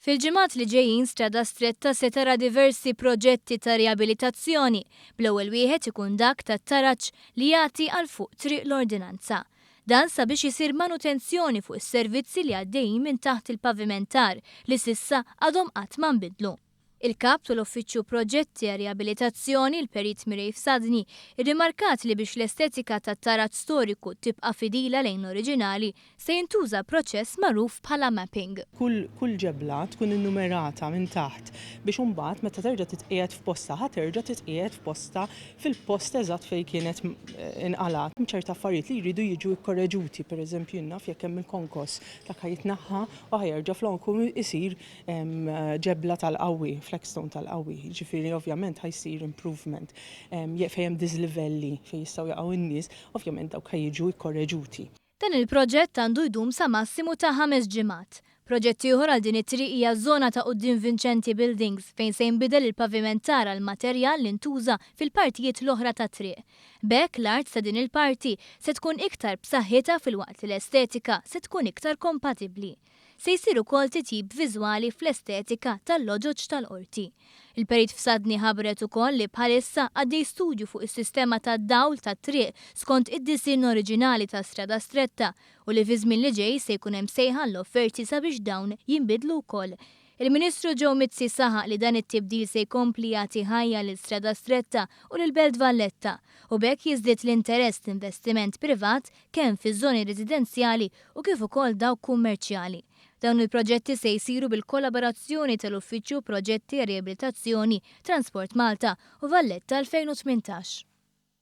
Fil-ġimgħat li ġejjin Strada Stretta se tara diversi proġetti ta' riabilitazzjoni, bl-ewwel wieħed ikun dak tat-taraġ li jagħti għal fuq Triq l-Ordinanza. Dan sabiex isir manutenzjoni fuq is-servizzi li għaddejjin minn taħt il-pavimentar li s'issa għadhom qatt ma nbidlu. Il-Kap tal-Uffiċċju Proġetti għar-Riabilitazzjoni, il-Perit Mireille Fsadni, irrimarkat li biex l-estetika tat-taraġ storiku tibqa' fidila lejn l-oriġinali, se jintuża proċess magħruf bħala mapping. Kull kull ġebla tkun innumerata minn taħt biex imbagħad meta terġa' titqiegħed f'postha ħa terġa' titqiegħed f'postha fil-post eżatt fejn kienet inqalgħet. Hemm ċerta affarijiet li jridu jiġu kkoreġuti, pereżempju jien naf jekk hemm il-konkos dak ħa jitneħħa u ħa jerġa' flonku jsir ġebla tal-qawwi, flagstone tal-qawwi, jiġifieri ovvjament ħa jsir improvement. Fejn hemm diżlivelli fejn jistgħu jaqgħu n-nies, ovvjament dawk ħa jiġu kkorreġuti. Dan il-proġett għandu jdum sa massimu ta' ħames ġimgħat. Proġett ieħor għal din it-triq hija ż-żona ta' quddiem Vincenti Buildings fejn se jinbidel il-pavimentar għall-materjal li ntuża fil-partijiet l-oħra tat-triq. B'hekk l-art ta' din il-parti se tkun iktar b'saħħitha filwaqt li l-estetika se tkun iktar kompatibbli. Se jsir ukoll titjib viżwali fl-estetika tal-loġoġ tal-Qorti. Il-Perit Fsadni ħabbret ukoll li bħalissa għaddej studju fuq is-sistema tad-dawl tat-triq skont id-disinn oriġinali ta' Strada Stretta u li fiż-żmien li ġej se jkun hemm sejħa għall-offerti sabiex dawn jinbidlu wkoll. Il-Ministru Joe Mizzi saħaq li dan it-tibdil se jkompli jagħti ħajja lil Strada Stretta u lill-Belt Valletta u b'hekk jiżdied l-interess fl-investiment privat kemm fiż-żoni residenzjali u kif ukoll dawk kummerċjali. Dawn il-proġetti se jsiru bil-kollaborazzjoni tal-Uffiċċju Proġetti għar-Riabilitazzjoni, Transport Malta u Valletta 2018.